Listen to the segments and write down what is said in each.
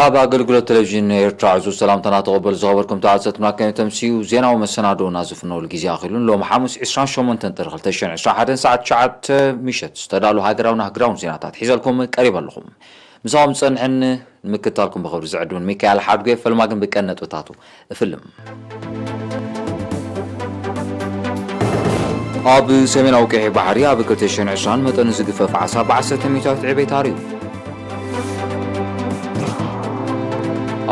ካብ ኣገልግሎት ቴሌቪዥን ኤርትራ ዕዙዝ ሰላምታና ተቐበሉ ዝኸበርኩም ተዓዘብትና። ከም ተምስዩ ዜናዊ መሰናዶና ዝፍነውሉ ግዜ ኣኺሉን ሎሚ ሓሙስ ዕስራን ሸሞንተን ጥሪ ክልተ ሽሕን ዕስራን ሓደን ሰዓት ትሽዓተ ምሸት ዝተዳሉ ሃገራውን ኣህጉራውን ዜናታት ሒዘልኩም ቀሪበ ኣለኹ። ምሳኹም ዝጸንሐን ንምክትታልኩም ብኽብሪ ዝዕድምን ሚካኤል ሓድጉ፣ ፈለማ ግን ብቀንዲ ነጥብታቱ እፍልም። ኣብ ሰሜናዊ ቀይሕ ባሕሪ ኣብ ክልተ ሽሕን ዕስራን መጠኑ ዝግፈፍ ዓሳ ብዓሰርተ ሚእታዊት ዕቤት ኣርዩ።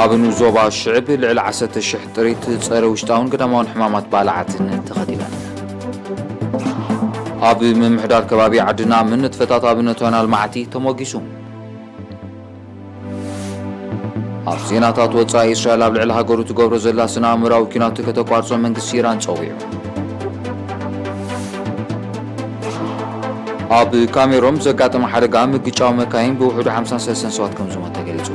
ኣብ ንኡስ ዞባ ሽዕብ ልዕሊ ዓሰርተ ሽሕ ጥሪት ጸረ ውሽጣውን ግዳማውን ሕማማት ባልዓትን ተኸቲበን። ኣብ ምምሕዳር ከባቢ ዓድና ምን ንጥፈታት ኣብነታውያን ኣልማዕቲ ተሞጊሱ። ኣብ ዜናታት ወጻኢ፣ እስራኤል ኣብ ልዕሊ ሃገሩ ትገብሮ ዘላ ስነ ኣእምራዊ ኲናት ከተቋርጾ መንግስቲ ኢራን ጸዊዑ። ኣብ ካሜሮን ዘጋጠመ ሓደጋ ምግጫው መካይን ብውሕዱ ሓምሳን ሰለስተን ሰባት ከም ዝሞት ተገሊጹ።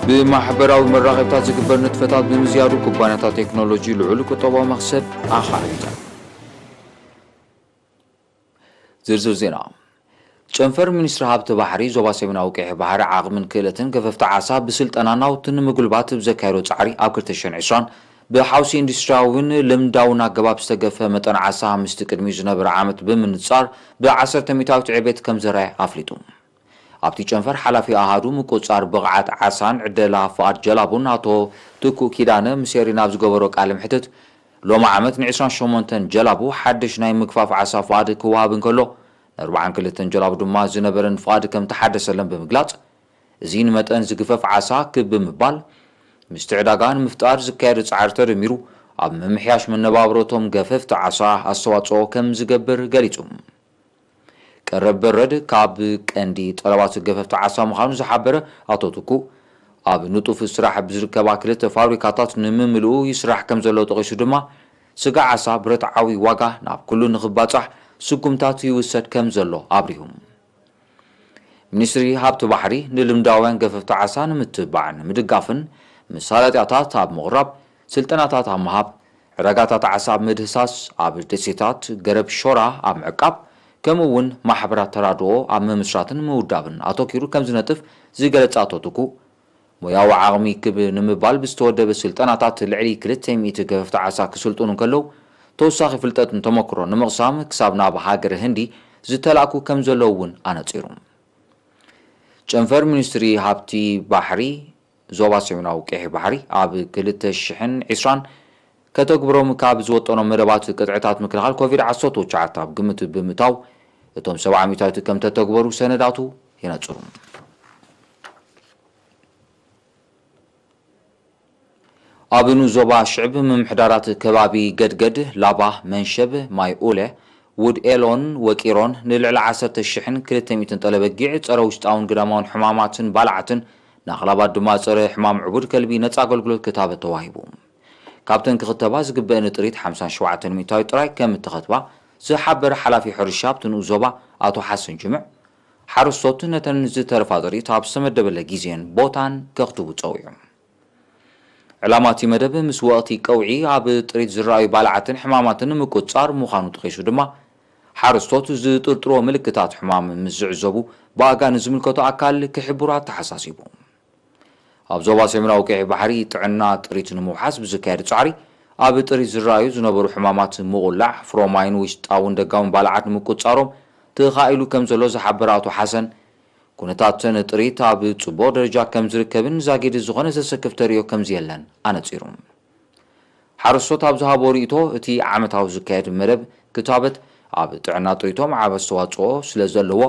ብማሕበራዊ መራኸብታት ዝግበር ንጥፈታት ብምዝያዱ፣ ኩባንያታት ቴክኖሎጂ ልዑል ቁጠባዊ መኽሰብ ኣኻዕቢተን። ዝርዝር ዜና። ጨንፈር ሚኒስትሪ ሃብቲ ባሕሪ ዞባ ሰሜናዊ ቀይሕ ባሕሪ ዓቕምን ክእለትን ገፈፍቲ ዓሳ ብስልጠና ናውትን ንምጉልባት ብዘካየዶ ጻዕሪ ኣብ ክልተ ሽሕን ዕስራን ብሓውሲ ኢንዱስትሪያውን ልምዳውን ኣገባብ ዝተገፈ መጠን ዓሳ ምስቲ ቅድሚኡ ዝነበረ ዓመት ብምንጻር ብዓሰርተ ሚእታዊት ዕቤት ከም ዘርኣየ ኣፍሊጡ። ኣብቲ ጨንፈር ሓላፊ ኣሃዱ ምቁጽጻር ብቕዓት ዓሳን ዕደላ ፍቓድ ጀላቡን ኣቶ ትኩእ ኪዳነ ምስ ኤሪና ኣብ ዝገበሮ ቃለ መሕትት፣ ሎሚ ዓመት ንዕስራን ሸሞንተን ጀላቡ ሓድሽ ናይ ምግፋፍ ዓሳ ፍቓድ ክወሃብ እንከሎ፣ ንኣርብዓን ክልተን ጀላቡ ድማ ዝነበረን ፍቓድ ከም ተሓደሰለን ብምግላጽ፣ እዚ ንመጠን ዝግፈፍ ዓሳ ክብ ብምባል፣ ምስቲ ዕዳጋ ንምፍጣር ዝካየድ ጻዕሪ ተደሚሩ፣ ኣብ ምምሕያሽ መነባብሮቶም ገፈፍቲ ዓሳ ኣስተዋጽኦ ከም ዝገብር ገሊጹ። ቀረብ በረድ ካብ ቀንዲ ጠለባት ገፈፍቲ ዓሳ ምዃኑ ዝሓበረ ኣቶ ትኩ፣ ኣብ ንጡፍ ስራሕ ብዝርከባ ክልተ ፋብሪካታት ንምምልኡ ይስራሕ ከም ዘሎ ጠቒሱ ድማ፣ ስጋ ዓሳ ብርትዓዊ ዋጋ ናብ ኩሉ ንኽባጻሕ ስጉምታት ይውሰድ ከም ዘሎ ኣብሪሁ። ሚኒስትሪ ሃብቲ ባሕሪ ንልምዳውያን ገፈፍቲ ዓሳ ንምትብባዕን ንምድጋፍን መሳለጥያታት ኣብ ምቕራብ፣ ስልጠናታት ኣብ ምሃብ፣ ዕዳጋታት ዓሳ ኣብ ምድህሳስ፣ ኣብ ደሴታት ገረብ ሾራ ኣብ ምዕቃብ፣ ከምኡ እውን ማሕበራት ተራድኦ ኣብ ምምስራትን ምውዳብን ኣተኲሩ ከም ዝነጥፍ ዝገለጸ ኣቶ ትኩ፣ ሞያዊ ዓቕሚ ክብ ንምባል ብዝተወደበ ስልጠናታት ልዕሊ ክልተ ሚእቲ ገፈፍቲ ዓሳ ክስልጥኑ እንከለዉ፣ ተወሳኺ ፍልጠትን ተመክሮን ንምቕሳም ክሳብ ናብ ሃገረ ህንዲ ዝተላእኩ ከም ዘለዉ እውን ኣነጺሩ። ጨንፈር ሚኒስትሪ ሃብቲ ባሕሪ ዞባ ሰሜናዊ ቀይሕ ባሕሪ ኣብ ክልተ ሽሕን ዕስራን ከተግብሮም ካብ ዝወጠኖም መደባት ቅጥዕታት ምክልኻል ኮቪድ ዓሰርተ ትሽዓተ ኣብ ግምት ብምእታው፣ እቶም ሰብዓ ሚእታዊት ከም ተተግበሩ ሰነዳቱ የነጽሩ። ኣብ ንኡስ ዞባ ሽዕብ ምምሕዳራት ከባቢ ገድገድ፣ ላባ፣ መንሸብ፣ ማይ ኡለ፣ ውድ ኤሎን ወቂሮን ንልዕሊ ዓሰርተ ሽሕን ክልተ ሚእትን ጠለበጊዕ ጸረ ውሽጣውን ግዳማውን ሕማማትን ባልዓትን፣ ንኣኽላባት ድማ ጸረ ሕማም ዕቡድ ከልቢ ነጻ ኣገልግሎት ክታበት ተዋሂቡ። ካብተን ክኽተባ ዝግበአን ጥሪት ሓምሳን ሸውዓተን ሚእታዊት ጥራይ ከም እተኸትባ ዝሓበረ ሓላፊ ሕርሻ ኣብቲ ንኡስ ዞባ ኣቶ ሓሰን ጅምዕ፣ ሓረስቶት ነተን ዝተረፋ ጥሪት ኣብ ዝተመደበለ ግዜን ቦታን ከኽትቡ ጸዊዑ። ዕላማ እቲ መደብ ምስ ወቕቲ ቀውዒ ኣብ ጥሪት ዝረኣዩ ባልዓትን ሕማማትን ንምቁጽጻር ምዃኑ ጠቒሱ ድማ፣ ሓረስቶት ዝጥርጥርዎ ምልክታት ሕማም ምስ ዝዕዘቡ ብኣጋ ንዝምልከቶ ኣካል ክሕብሩ ኣተሓሳሲቡ። ኣብ ዞባ ሰሜናዊ ቀይሕ ባሕሪ ጥዕና ጥሪት ንምውሓስ ብዝካየድ ጻዕሪ፣ ኣብ ጥሪት ዝረኣዩ ዝነበሩ ሕማማት ምቑላዕ፣ ፍሮማይን ውሽጣውን ደጋውን ባልዓት ንምቁጽጻሮም ተኻኢሉ ከም ዘሎ ዝሓበረ ኣቶ ሓሰን፣ ኩነታት ጥሪት ኣብ ጽቡቕ ደረጃ ከም ዝርከብን ዛጊድ ዝኾነ ዘሰክፍ ተርእዮ ከም ዘየለን ኣነጺሩ። ሓረስቶት ኣብ ዝሃቦ ርእይቶ፣ እቲ ዓመታዊ ዝካየድ መደብ ክታበት ኣብ ጥዕና ጥሪቶም ዓቢ ኣስተዋጽኦ ስለ ዘለዎ፣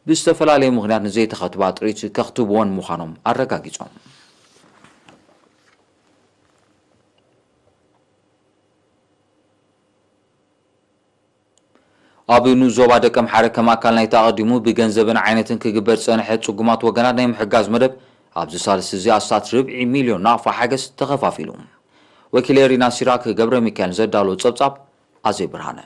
ብዝተፈላለየ ምኽንያት ንዘይተኸትባ ጥሪት ከኽትብወን ምዃኖም ኣረጋጊጾም። ኣብ ንኡስ ዞባ ደቀምሓረ ከም ኣካል ናይቲ ኣቐዲሙ ብገንዘብን ዓይነትን ክግበር ዝጸንሐ ጽጉማት ወገናት ናይ ምሕጋዝ መደብ ኣብዚ ሳልስቲ እዚ ኣስታት ርብዒ ሚልዮን ናቕፋ ሓገዝ ተኸፋፊሉ። ወኪለይ ሪና ሲራክ ገብረ ሚካኤል ዘዳለዎ ጸብጻብ ኣዜብ ብርሃነ።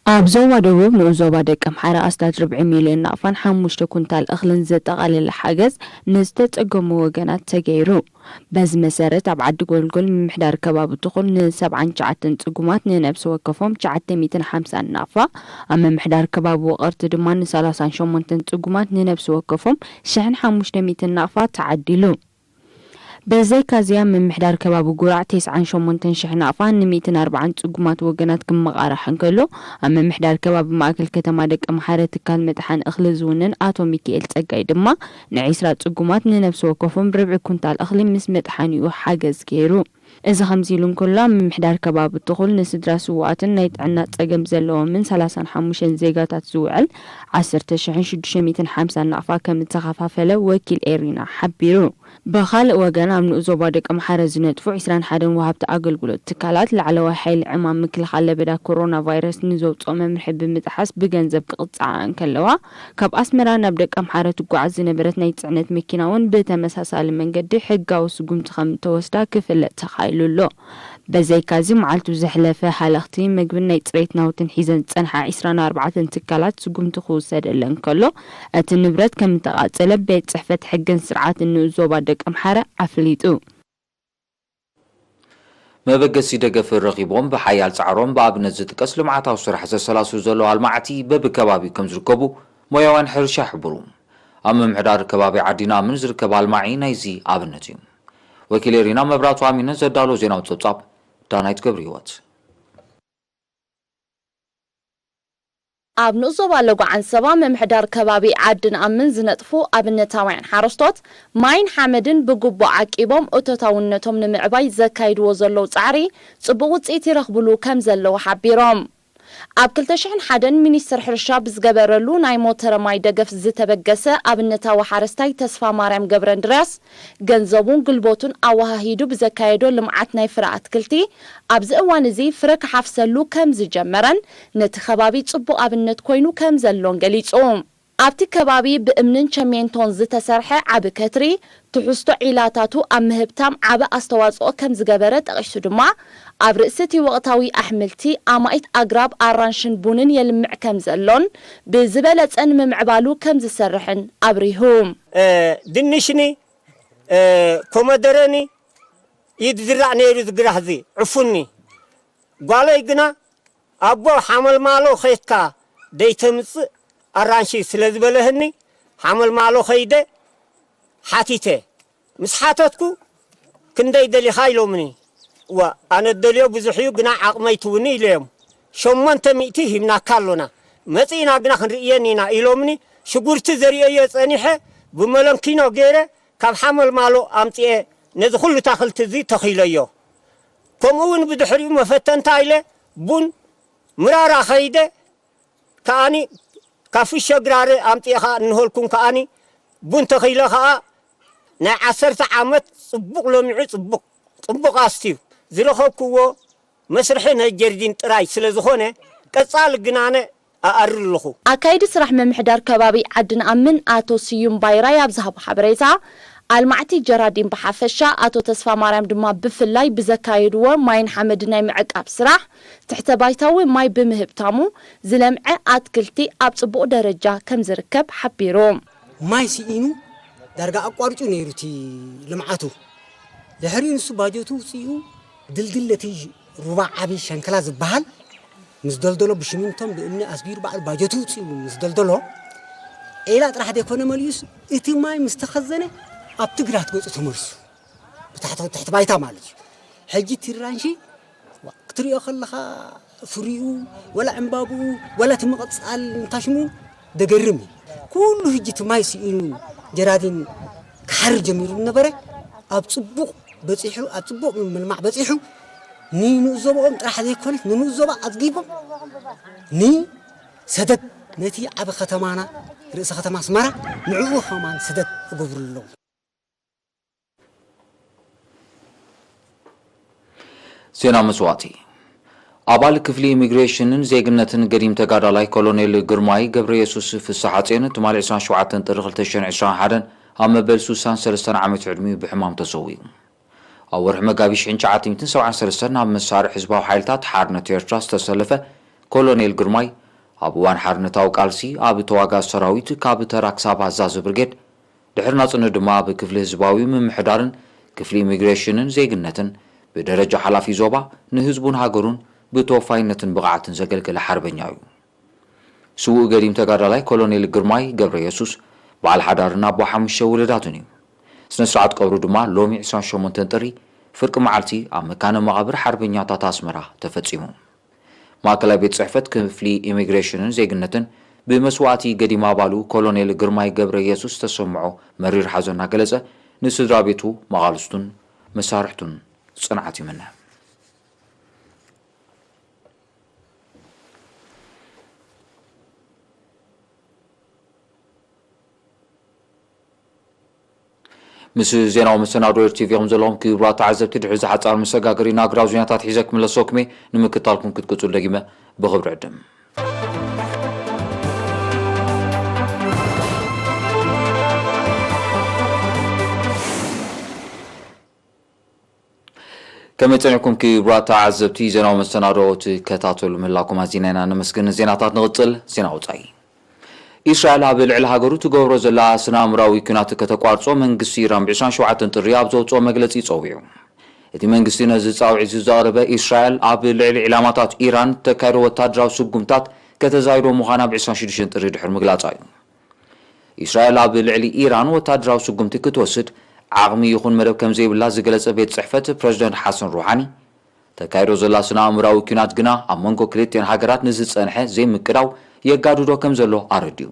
ኣብ ዞባ ደቡብ ንኡስ ዞባ ደቀምሓረ ኣስታት ርብዒ ሚልዮን ናቕፋን ሓሙሽተ ኩንታል እኽልን ዘጠቓለለ ሓገዝ ንዝተጸገሙ ወገናት ተገይሩ። በዚ መሰረት ኣብ ዓዲ ጎልጎል ምምሕዳር ከባቢ ትኹል ንሰብዓን ትሽዓተን ጽጉማት ንነብሲ ወከፎም ትሽዓተ ሚእትን ሓምሳን ናቕፋ፣ ኣብ ምምሕዳር ከባቢ ወቐርቲ ድማ ንሰላሳን ሸሞንተን ጽጉማት ንነብሲ ወከፎም ሽሕን ሓሙሽተ ሚእትን ናቕፋ ተዓዲሉ። ብዘይካዚ ኣብ ምምሕዳር ከባቢ ጉራዕ ተስዓን ሸሞንተን ሽሕ ናቕፋ ንሚእትን ኣርባዓን ጽጉማት ወገናት ክመቓራሕ እንከሎ፣ ኣብ ምምሕዳር ከባቢ ማእከል ከተማ ደቀምሓረ ትካል ምጥሓን እኽሊ ዝውንን ኣቶ ሚኪኤል ጸጋይ ድማ ንዒስራ ጽጉማት ንነብሲ ወከፎም ርብዒ ኩንታል እኽሊ ምስ ምጥሓኒኡ ሓገዝ ገይሩ። እዚ ከምዚ ኢሉ እንከሎ፣ ኣብ ምምሕዳር ከባቢ ትኹል ንስድራ ስዉኣትን ናይ ጥዕና ጸገም ዘለዎምን ሰላሳን ሓሙሽተን ዜጋታት ዝውዕል ዓሰርተ ሽሕን ሽዱሽተ ሚእትን ሓምሳን ናቕፋ ከም እተኸፋፈለ ወኪል ኤሪና ሓቢሩ። ብኻልእ ወገን፣ ኣብ ንኡስ ዞባ ደቀምሓረ ዝነጥፉ ዒስራን ሓደን ወሃብቲ ኣገልግሎት ትካላት ላዕለዋይ ሓይሊ ዕማም ምክልኻል ለበዳ ኮሮና ቫይረስ ንዘውፅኦ መምርሒ ብምጥሓስ ብገንዘብ ክቕፅዓ እንከለዋ፣ ካብ ኣስመራ ናብ ደቀምሓረ ትጓዓዝ ዝነበረት ናይ ፅዕነት መኪና እውን ብተመሳሳሊ መንገዲ ሕጋዊ ስጉምቲ ከም እተወስዳ ክፍለጥ ተኻኢሉ ኣሎ። በዘይካዚ፣ መዓልቱ ዘሕለፈ ሃለኽቲ ምግብን ናይ ፅሬት ናውትን ሒዘን ዝፀንሓ ዒስራን ኣርባዕተን ትካላት ስጉምቲ ክውሰደለን ከሎ፣ እቲ ንብረት ከም እተቓጸለ ቤት ጽሕፈት ሕግን ስርዓትን ንኡስ ዞባ ደቀምሓረ ኣፍሊጡ። መበገሲ ደገፍ ረኺቦም ብሓያል ጻዕሮም ብኣብነት ዝጥቀስ ልምዓታዊ ስራሕ ዘሰላስሉ ዘለዉ ኣልማዕቲ በብከባቢኡ ከም ዝርከቡ ሞያውያን ሕርሻ ይሕብሩ። ኣብ ምምሕዳር ከባቢ ዓዲ ናምን ዝርከብ ኣልማዒ ናይዚ ኣብነት እዩ። ወኪል ኤሪና መብራቱ ኣሚነ ዘዳሎ ዜናዊ ጸብጻብ ዳናይት ገብረ ህይወት። ኣብ ንኡስ ዞባ ለጉ ዓንሰባ ምምሕዳር ከባቢ ዓዲ ንኣምን ዝነጥፉ ኣብነታውያን ሓረስቶት ማይን ሓመድን ብግቡእ ዓቂቦም እቶታውነቶም ንምዕባይ ዘካይድዎ ዘለዉ ጻዕሪ ጽቡቕ ውጽኢት ይረኽብሉ ከም ዘለዉ ሓቢሮም። ኣብ ክልተ ሽሕን ሓደን ሚኒስትር ሕርሻ ብዝገበረሉ ናይ ሞተረ ማይ ደገፍ ዝተበገሰ ኣብነታዊ ሓረስታይ ተስፋ ማርያም ገብረንድርያስ፣ ገንዘቡን ጉልበቱን ኣወሃሂዱ ብዘካየዶ ልምዓት ናይ ፍረ ኣትክልቲ፣ ኣብዚ እዋን እዚ ፍረ ክሓፍሰሉ ከም ዝጀመረን ነቲ ከባቢ ጽቡቕ ኣብነት ኮይኑ ከም ዘሎን ገሊጹ። ኣብቲ ከባቢ ብእምንን ቸሜንቶን ዝተሰርሐ ዓቢ ከትሪ፣ ትሕዝቶ ዒላታቱ ኣብ ምህብታም ዓቢ ኣስተዋጽኦ ከም ዝገበረ ጠቒሱ ድማ፣ ኣብ ርእሲ እቲ ወቕታዊ ኣሕምልቲ፣ ኣማኢት ኣግራብ ኣራንሽን ቡንን የልምዕ ከም ዘሎን ብዝበለጸ ንምምዕባሉ ከም ዝሰርሕን ኣብሪሁ። ድንሽኒ፣ ኮመደረኒ እዩ ዝዝራእ ነይሩ፣ ዝግራሕ እዚ ዕፉኒ። ጓለይ ግና፣ "ኣቦ፣ ሓመልማሎ ኸይድካ ደይተምጽእ ኣራንሺ" ስለ ዝበለህኒ፣ ሓመልማሎ ኸይደ ሓቲተ። ምስ ሓተትኩ፣ "ክንደይ ደሊኻ?" ኢሎምኒ። "ዋ፣ ኣነ ደልዮ ብዙሕ እዩ፣ ግና ዓቕመይ ትውኒ" ኢለዮም። "ሸሞንተ ሚእቲ ሂብናካ ኣሎና፣ መጺእና ግና ክንርእየን ኢና" ኢሎምኒ። ሽጉርቲ ዘርእየዮ ጸኒሐ፣ ብመለንኪኖ ገይረ ካብ ሓመልማሎ ኣምጺኤ ነዚ ኹሉ ታኽልቲ እዚ ተኺለዮ። ከምኡ እውን ብድሕሪኡ መፈተንታ ኢለ ቡን ምራራ ኸይደ ከኣኒ ካብ ፍሸ ግራረ ኣምጺኤ ኸኣ እንሆልኩም ከኣኒ ቡን ተኺለ ኸኣ ናይ ዓሰርተ ዓመት ጽቡቕ ለሚዑ ጽቡቕ፣ ጽቡቕ ኣስትዩ ዝረኸብክዎ መስርሒ ናይ ጀርዲን ጥራይ ስለ ዝኾነ ቀጻሊ ግናነ ኣኣሪ ኣለኹ። ኣካይዲ ስራሕ ምምሕዳር ከባቢ ዓዲ ንኣምን ኣቶ ስዩም ባይራይ ኣብ ዝሃቦ ሓበሬታ፣ ኣልማዕቲ ጀራዲን ብሓፈሻ፣ ኣቶ ተስፋ ማርያም ድማ ብፍላይ ብዘካየድዎ ማይን ሓመድን ናይ ምዕቃብ ስራሕ፣ ትሕተ ባይታዊ ማይ ብምህብታሙ ዝለምዐ ኣትክልቲ ኣብ ጽቡቕ ደረጃ ከም ዝርከብ ሓቢሩ። ማይ ስኢኑ ዳርጋ ኣቋሪጹ ነይሩ እቲ ልምዓቱ። ድሕሪኡ ንሱ ባጀቱ ውጽኡ ድልድል ነቲ ሩባ ዓቢ ሸንክላ ዝበሃል ምስ ደልደሎ፣ ብሽሚንቶን ብእምኒ ኣስጊሩ ባዕሉ ባጀቱ ውጽኡ ምስ ደልደሎ፣ ዒላ ጥራሕ ዘይኮነ መሊኡስ፣ እቲ ማይ ምስ ተኸዘነ ኣብቲ ግራት ገጹ ተመልሱ። ብታሕቲ፣ ትሕቲ ባይታ ማለት እዩ። ሕጂ እቲ ራንሺ ዋ፣ ክትሪኦ ከለኻ ፍሪኡ፣ ወላ ዕምባብኡ፣ ወላ እቲ ምቕጻል እንታሽሙ ደገርም እዩ። ኩሉ ሕጂ እቲ ማይ ስኢኑ ጀራዲን ክሓርር ጀሚሩ ዝነበረ ኣብ ጽቡቕ በጺሑ፣ ኣብ ጽቡቕ ምልማዕ በጺሑ፣ ንንኡስ ዞባኦም ጥራሕ ዘይኮነስ ንንኡስ ዞባ ኣጽጊቦም ንሰደድ ነቲ ዓቢ ከተማና ርእሰ ከተማ ኣስመራ ንዕኡ ከማን ሰደድ ክገብሩ ኣለዎም። ዜና መስዋእቲ። ኣባል ክፍሊ ኢሚግሬሽንን ዜግነትን ገዲም ተጋዳላይ ኮሎኔል ግርማይ ገብረየሱስ ፍስሓጼን ትማሊ ዕስራን ሸውዓተን ጥሪ ክልተ ሽሕን ዕስራን ሓደን ኣብ መበል ስሳን ሰለስተን ዓመት ዕድሚኡ ብሕማም ተሰዊኡ። ኣብ ወርሒ መጋቢት ሽሕን ትሽዓተ ሚእትን ሰብዓን ሰለስተን ናብ መሳርዕ ህዝባዊ ሓይልታት ሓርነት ኤርትራ ዝተሰለፈ ኮሎኔል ግርማይ ኣብ እዋን ሓርነታዊ ቃልሲ ኣብ ተዋጋ ሰራዊት ካብ ተራ ክሳብ ኣዛዚ ብርጌድ፣ ድሕሪ ናጽነት ድማ ኣብ ክፍሊ ህዝባዊ ምምሕዳርን ክፍሊ ኢሚግሬሽንን ዜግነትን ብደረጃ ሓላፊ ዞባ ንህዝቡን ሃገሩን ብተወፋይነትን ብቕዓትን ዘገልገለ ሓርበኛ እዩ። ስዉእ ገዲም ተጋዳላይ ኮሎኔል ግርማይ ገብረ የሱስ በዓል ሓዳርን ኣቦ ሓሙሽተ ውሉዳትን እዩ። ስነ ስርዓት ቀብሩ ድማ ሎሚ ዕስራን ሸሞንተን ጥሪ ፍርቂ መዓልቲ ኣብ መካነ መቓብር ሓርበኛታት ኣስመራ ተፈጺሙ። ማእከላይ ቤት ጽሕፈት ክፍሊ ኢሚግሬሽንን ዜግነትን ብመስዋእቲ ገዲም ኣባሉ ኮሎኔል ግርማይ ገብረ የሱስ ዝተሰምዖ መሪር ሓዘን እናገለጸ፣ ንስድራ ቤቱ፣ መቓልስቱን መሳርሕቱን ጽንዓት ይምነ። ምስ ዜናዊ መሰናዶ ኤር ቲቪ ኢኹም ዘለኹም ክቡራት ተዓዘብቲ። ድሕሪ እዚ ሓጻር መሰጋገሪ ናግራብ ዜናታት ሒዘ ክምለሰኩም እየ። ንምክታልኩም ክትቅጽሉ ደጊመ ብኽብሪ ዕድም። ከመይ ጸኒሕኩም ክቡራት ተዓዘብቲ? ዜናዊ መሰናዶ ትከታተሉ ምህላኩም ኣዚና ኢና ነመስግን። ዜናታት ንቕጽል። ዜና ወጻኢ። ኢስራኤል ኣብ ልዕሊ ሃገሩ ትገብሮ ዘላ ስነ ኣእምራዊ ኲናት ከተቋርጾ መንግስቲ ኢራን ብ ዕስራን ሸውዓተን ጥሪ ኣብ ዘውጽኦ መግለጺ ጸዊዑ። እቲ መንግስቲ ነዚ ጻውዒት እዚ ዘቕረበ፣ ኢስራኤል ኣብ ልዕሊ ዒላማታት ኢራን ተካይዶ ወታደራዊ ስጉምታት ከተዛይዶ ምዃና ብ ዕስራን ሽዱሽተን ጥሪ ድሕሪ ምግላጻ እዩ። ኢስራኤል ኣብ ልዕሊ ኢራን ወታደራዊ ስጉምቲ ክትወስድ ዓቕሚ ይኹን መደብ ከም ዘይብላ ዝገለጸ ቤት ጽሕፈት ፕረዚደንት ሓሰን ሩሓኒ፣ ተካይዶ ዘላ ስነ ኣእምራዊ ኲናት ግና ኣብ መንጎ ክልቲኤን ሃገራት ንዝጸንሐ ዘይምቅዳው የጋድዶ ከም ዘሎ ኣረዲኡ።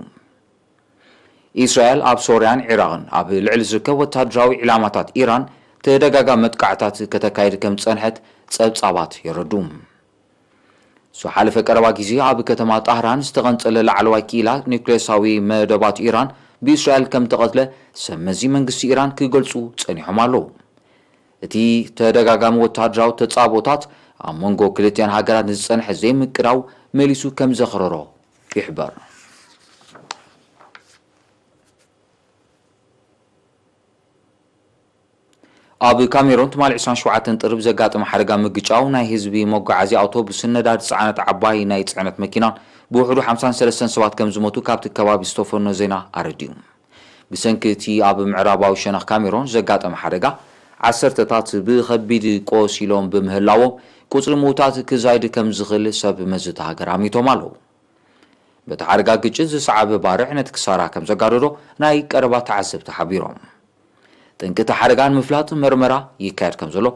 ኢስራኤል ኣብ ሶርያን ዒራቕን ኣብ ልዕሊ ዝርከብ ወታደራዊ ዒላማታት ኢራን ተደጋጋሚ መጥቃዕታት ከተካይድ ከም ዝጸንሐት ጸብጻባት የረድኡ። ዝሓለፈ ቀረባ ግዜ ኣብ ከተማ ጣህራን ዝተቐንጸለ ላዕለዋይ ክኢላ ኒውክሌሳዊ መደባት ኢራን ብእስራኤል ከም ተቐትለ ሰብ መዚ መንግስቲ ኢራን ክገልጹ ጸኒሖም ኣለዉ። እቲ ተደጋጋሚ ወታደራዊ ተጻብኦታት ኣብ መንጎ ክልቲኣን ሃገራት ንዝጸንሐ ዘይምቅዳው መሊሱ ከም ዘኽረሮ ይሕበር። ኣብ ካሜሮን ትማሊ ዕስራን ሸውዓተን ጥሪ ብዘጋጠመ ሓደጋ ምግጫው ናይ ህዝቢ መጓዓዝያ ኣውቶቡስን ነዳዲ ጸዓነት ዓባይ ናይ ጽዕነት መኪናን ብውሕዱ ሓምሳን ሰለስተን ሰባት ከም ዝሞቱ ካብቲ ከባቢ ዝተፈኖ ዜና ኣረዲኡ። ብሰንኪ እቲ ኣብ ምዕራባዊ ሸነኽ ካሜሮን ዘጋጠመ ሓደጋ፣ ዓሰርተታት ብኸቢድ ቆሲሎም ብምህላዎም፣ ቁጽሪ ምዉታት ክዛይድ ከም ዝኽእል ሰብ መዚ እታ ሃገር ኣሚቶም ኣለዉ። በቲ ሓደጋ ግጭት ዝሰዓበ ባርዕ ነቲ ክሳራ ከም ዘጋደዶ ናይ ቀረባ ተዓዘብቲ ሓቢሮም። ጠንቂ እቲ ሓደጋ ንምፍላጥ መርመራ ይካየድ ከም ዘሎ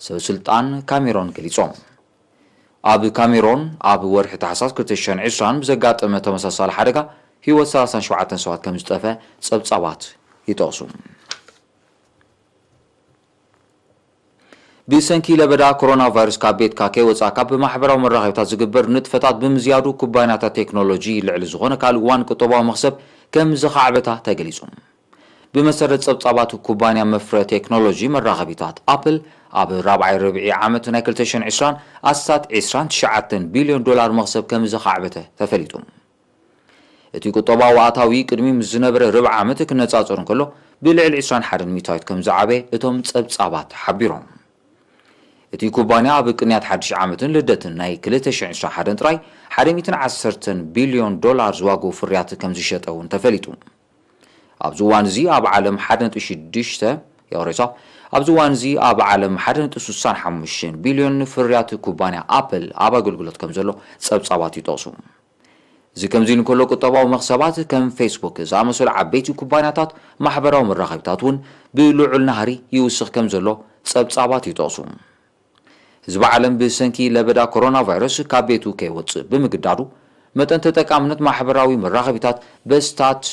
ሰብ ስልጣን ካሜሮን ገሊጾም። ኣብ ካሜሮን ኣብ ወርሒ ታሕሳስ ክልተ ሽሕን ዕስራን ብዘጋጠመ ተመሳሳሊ ሓደጋ ህይወት ሰላሳን ሸውዓተን ሰባት ከም ዝጠፍአ ጸብጻባት ይጠቕሱ። ብሰንኪ ለበዳ ኮሮና ቫይረስ ካብ ቤትካ ከይወጻእካ ብማሕበራዊ መራኸቢታት ዝግበር ንጥፈታት ብምዝያዱ፣ ኩባንያታት ቴክኖሎጂ ልዕሊ ዝኾነ ካልእ እዋን ቁጠባዊ መኽሰብ ከም ዘኻዕበታ ተገሊጹ። ብመሰረት ጸብጻባት ኩባንያ መፍረ ቴክኖሎጂ መራኸቢታት ኣፕል፣ ኣብ ራብዓይ ርብዒ ዓመት ናይ ክልተ ሽሕን ዕስራን ኣስታት ዕስራን ትሽዓተን ቢልዮን ዶላር መኽሰብ ከም ዘኻዕበተ ተፈሊጡ። እቲ ቁጠባዊ ኣታዊ ቅድሚ ምስ ዝነበረ ርብዒ ዓመት ክነጻጸር እንከሎ፣ ብልዕሊ ዕስራን ሓደን ሚእታዊት ከም ዝዓበየ እቶም ጸብጻባት ሓቢሮም። እቲ ኩባንያ ኣብ ቅንያት ሓድሽ ዓመትን ልደትን ናይ ክልተ ሽሕን ዕስራን ሓደን ጥራይ ሓደ ሚእትን ዓሰርተን ቢልዮን ዶላር ዝዋግኡ ፍርያት ከም ዝሸጠ እውን ተፈሊጡ። ኣብዚ እዋን እዚ ኣብ ዓለም ሓደ ነጥቢ ሽዱሽተ፣ ይቕሬታ፣ ኣብዚ እዋን እዚ ኣብ ዓለም ሓደ ነጥቢ ስሳን ሓሙሽተን ቢልዮን ፍርያት ኩባንያ ኣፕል ኣብ ኣገልግሎት ከም ዘሎ ጸብጻባት ይጠቕሱ። እዚ ከምዚ ኢሉ እንከሎ፣ ቁጠባዊ መኽሰባት ከም ፌስቡክ ዝኣመሰሉ ዓበይቲ ኩባንያታት ማሕበራዊ መራኸቢታት እውን ብልዑል ናህሪ ይውስኽ ከም ዘሎ ጸብጻባት ይጠቕሱ። ህዝቢ ዓለም ብሰንኪ ለበዳ ኮሮና ቫይረስ ካብ ቤቱ ከይወጽእ ብምግዳዱ፣ መጠን ተጠቃምነት ማሕበራዊ መራኸቢታት በስታት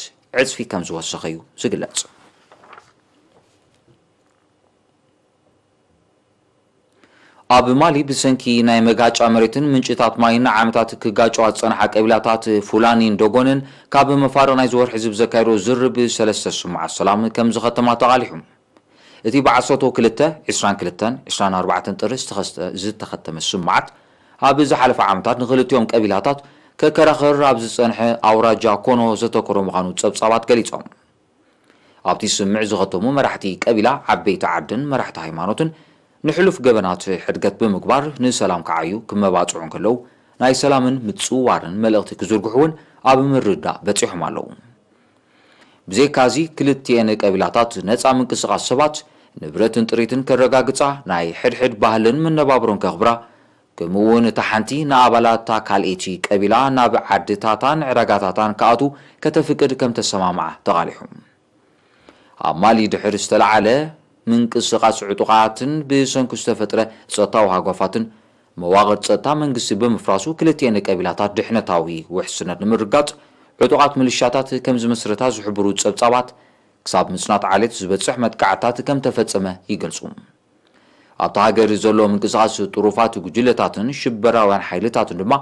ዕጽፊ ከም ዝወሰኸ እዩ ዝግለጽ። ኣብ ማሊ ብሰንኪ ናይ መጋጫ መሬትን ምንጭታት ማይን ንዓመታት ክጋጨዋ ዝጸንሓ ቀቢላታት ፉላኒን ዶጎንን ካብ መፋርቕ ናይዚ ወርሒ እዚ ብዘካየዶ ዝርርብ ሰለስተ ስሙዓት ሰላም ከም ዝኸተማ ተቓሊሑ። እቲ ብዓሰርተ ክልተ፣ ዕስራን ክልተን ዕስራን ኣርባዕተን ጥሪ ዝተኸስተ-፣ ዝተኸተመ ስምማዓት፣ ኣብ ዝሓለፈ ዓመታት ንኽልቲኦም ቀቢላታት ከከራኽር ኣብ ዝጸንሐ ኣውራጃ ኮኖ ዘተኮረ ምዃኑ ጸብጻባት ገሊጾም። ኣብቲ ስምምዕ ዝኸተሙ መራሕቲ ቀቢላ፣ ዓበይቲ ዓድን መራሕቲ ሃይማኖትን ንሕሉፍ ገበናት ሕድገት ብምግባር ንሰላም ክዓዩ ክመባጽዑ እንከለዉ፣ ናይ ሰላምን ምጽውዋርን መልእኽቲ ክዝርግሑ እውን ኣብ ምርዳእ በጺሖም ኣለዉ። ብዘይካዚ፣ ክልቲኤን ቀቢላታት ነጻ ምንቅስቓስ ሰባት፣ ንብረትን ጥሪትን ከረጋግጻ፣ ናይ ሕድሕድ ባህልን መነባብሮን ከኽብራ፣ ከምኡ እውን እታ ሓንቲ ንኣባላታ ካልኣይቲ ቀቢላ ናብ ዓድታታን ዕዳጋታታን ክኣትዉ ከተፍቅድ ከም ተሰማምዓ ተቓሊሑ። ኣብ ማሊ ድሕሪ ዝተለዓለ ምንቅስቓስ ዕጡቓትን ብሰንኪ ዝተፈጥረ ጸጥታዊ ሃጓፋትን፣ መዋቕር ጸጥታ መንግስቲ ብምፍራሱ፣ ክልቲኤን ቀቢላታት ድሕነታዊ ውሕስነት ንምርጋጽ ዕጡቓት ምልሻታት ከም ዝመስረታ ዝሕብሩ ጸብጻባት፣ ክሳብ ምጽናት ዓሌት ዝበጽሕ መጥቃዕታት ከም ተፈጸመ ይገልጹ። ኣብታ ሃገር ዘሎ ምንቅስቓስ ጥሩፋት ጉጅለታትን ሽበራውያን ሓይልታትን ድማ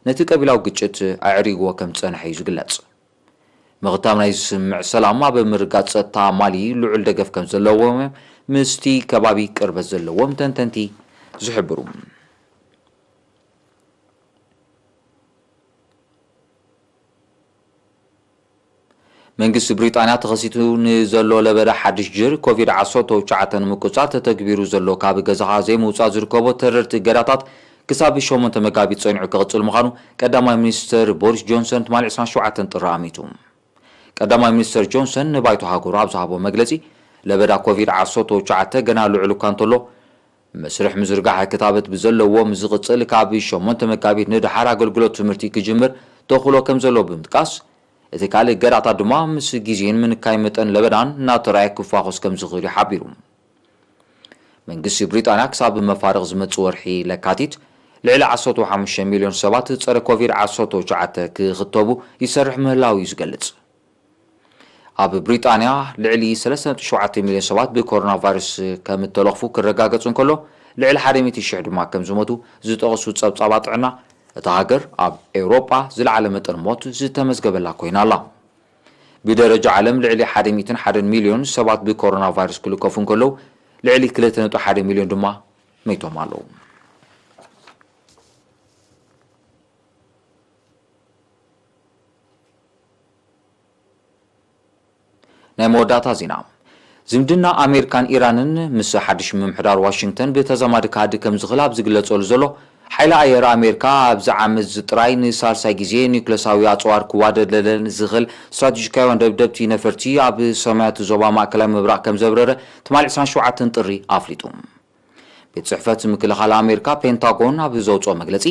ነቲ ቀቢላዊ ግጭት ኣዕሪግዎ ከም ዝጸንሐ እዩ ዝግለጽ። ምኽታም ናይ ስምምዕ ሰላም ኣብ ምርጋጽ ጸጥታ ማሊ ልዑል ደገፍ ከም ዘለዎም ምስቲ ከባቢ ቅርበት ዘለዎም ተንተንቲ ዝሕብሩ። መንግስቲ ብሪጣንያ ተኸሲቱ ንዘሎ ለበዳ ሓድሽ ጅር ኮቪድ ዓሰርተ ትሽዓተ ንምቁጻር ተተግቢሩ ዘሎ ካብ ገዛኻ ዘይምውጻእ ዝርከቦ ተረርቲ እገዳታት ክሳብ ሸሞንተ መጋቢት ጸኒዑ ክቕጽል ምዃኑ ቀዳማይ ሚኒስትር ቦሪስ ጆንሰን ትማሊ ዕስራን ሸውዓተን ጥሪ ኣሚቱ። ቀዳማይ ሚኒስትር ጆንሰን ንባይቶ ሃገሩ ኣብ ዝሃቦ መግለጺ፣ ለበዳ ኮቪድ ዓሰርተ ትሽዓተ ገና ልዑል እኳ እንተሎ፣ መስርሕ ምዝርጋሕ ክታበት ብዘለዎ ምስ ዝቕጽል፣ ካብ ሸሞንተ መጋቢት ንደሓር ኣገልግሎት ትምህርቲ ክጅምር ተኽእሎ ከም ዘሎ ብምጥቃስ፣ እቲ ካልእ እገዳታት ድማ ምስ ግዜን ምንካይ መጠን ለበዳን እናተራእየ ክፋኾስ ከም ዝኽእል እዩ ሓቢሩ። መንግስቲ ብሪጣንያ ክሳብ መፋርቕ ዝመጽእ ወርሒ ለካቲት ልዕሊ ዓሰርተ ሓሙሽተ ሚልዮን ሰባት ጸረ ኮቪድ ዓሰርተ ትሽዓተ ክኽተቡ ይሰርሕ ምህላው እዩ ዝገልጽ። ኣብ ብሪጣንያ ልዕሊ ሰለስተ ነጥቢ ሸውዓተ ሚልዮን ሰባት ብኮሮና ቫይረስ ከም እተለኽፉ ክረጋገጽ እንከሎ፣ ልዕሊ ሓደ ሚእቲ ሽሕ ድማ ከም ዝሞቱ ዝጠቕሱ ጸብጻባት ጥዕና፣ እታ ሃገር ኣብ ኤውሮጳ ዝለዓለ መጠን ሞት ዝተመዝገበላ ኮይና ኣላ። ብደረጃ ዓለም ልዕሊ ሓደ ሚእትን ሓደን ሚልዮን ሰባት ብኮሮና ቫይረስ ክልከፉ እንከለዉ፣ ልዕሊ ክልተ ነጥቢ ሓደ ሚልዮን ድማ መይቶም ኣለዉ። ናይ መወዳእታ ዜና። ዝምድና ኣሜሪካን ኢራንን ምስ ሓድሽ ምምሕዳር ዋሽንግተን ብተዛማዲ ክሃድእ ከም ዝኽእል ኣብ ዝግለጸሉ ዘሎ፣ ሓይሊ ኣየር ኣሜሪካ ኣብዚ ዓመት እዚ ጥራይ ንሳልሳይ ግዜ ኒውክለሳዊ ኣጽዋር ክዋደድ ለለን ዝኽእል ስትራቴጂካውያን ደብደብቲ ነፈርቲ ኣብ ሰማያት ዞባ ማእከላይ ምብራቕ ከም ዘብረረ ትማሊ ዕስራን ሸውዓተን ጥሪ ኣፍሊጡ። ቤት ጽሕፈት ምክልኻል ኣሜሪካ ፔንታጎን ኣብ ዘውጽኦ መግለጺ፣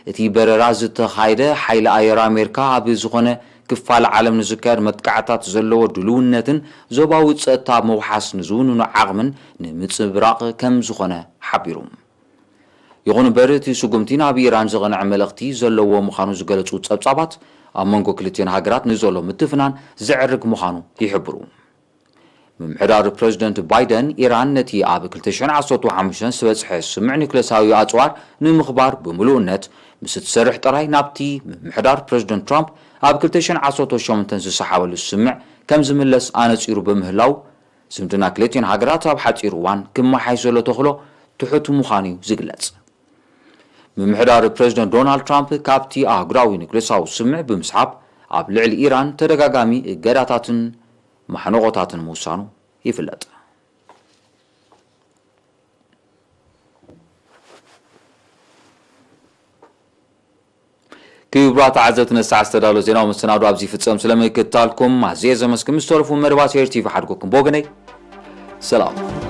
እቲ በረራ ዝተኻየደ ሓይሊ ኣየር ኣሜሪካ ኣብ ዝኾነ ክፋል ዓለም ንዝካየድ መጥቃዕታት ዘለዎ ድልውነትን ዞባዊ ጸጥታ ምውሓስ ንዝውንኑ ዓቕምን ንምጽብራቕ ከም ዝኾነ ሓቢሩ። ይኹን እምበር፣ እቲ ስጉምቲ ናብ ኢራን ዘቕንዐ መልእኽቲ ዘለዎ ምዃኑ ዝገለጹ ጸብጻባት፣ ኣብ መንጎ ክልቲኤን ሃገራት ንዘሎ ምትፍናን ዘዕርግ ምዃኑ ይሕብሩ። ምምሕዳር ፕረዚደንት ባይደን፣ ኢራን ነቲ ኣብ ክልተ ሽሕን ዓሰርተ ሓሙሽተን ዝበጽሐ ስምምዕ ኒውክለሳዊ ኣጽዋር ንምኽባር ብምሉእነት ምስ እትሰርሕ ጥራይ፣ ናብቲ ምምሕዳር ፕረዚደንት ትራምፕ ኣብ ክልተ ሽሕን ዓሰርተ ሸሞንተን ዝሰሓበሉ ስምምዕ ከም ዝምለስ ኣነጺሩ ብምህላው፣ ዝምድና ክልቲኤን ሃገራት ኣብ ሓጺር እዋን ክመሓየሽ ዘሎ ተኽእሎ ትሑት ምዃኑ እዩ ዝግለጽ። ምምሕዳር ፕረዚደንት ዶናልድ ትራምፕ ካብቲ ኣህጉራዊ ኒውክለሳዊ ስምምዕ ብምስሓብ፣ ኣብ ልዕሊ ኢራን ተደጋጋሚ እገዳታትን ማሕነቖታትን ምውሳኑ ይፍለጥ። ክቡራት ተዓዘብቲ፣ ነዚ ሰዓት ዝተዳለወ ዜናዊ መሰናዶ ኣብዚ ይፍጸም። ስለምክትታልኩም ኣዝየ ዘመስግን። ምስ ተረፉ መደባት ኤር ቲቪ ሓድጎኩም። ብወገነይ ሰላም።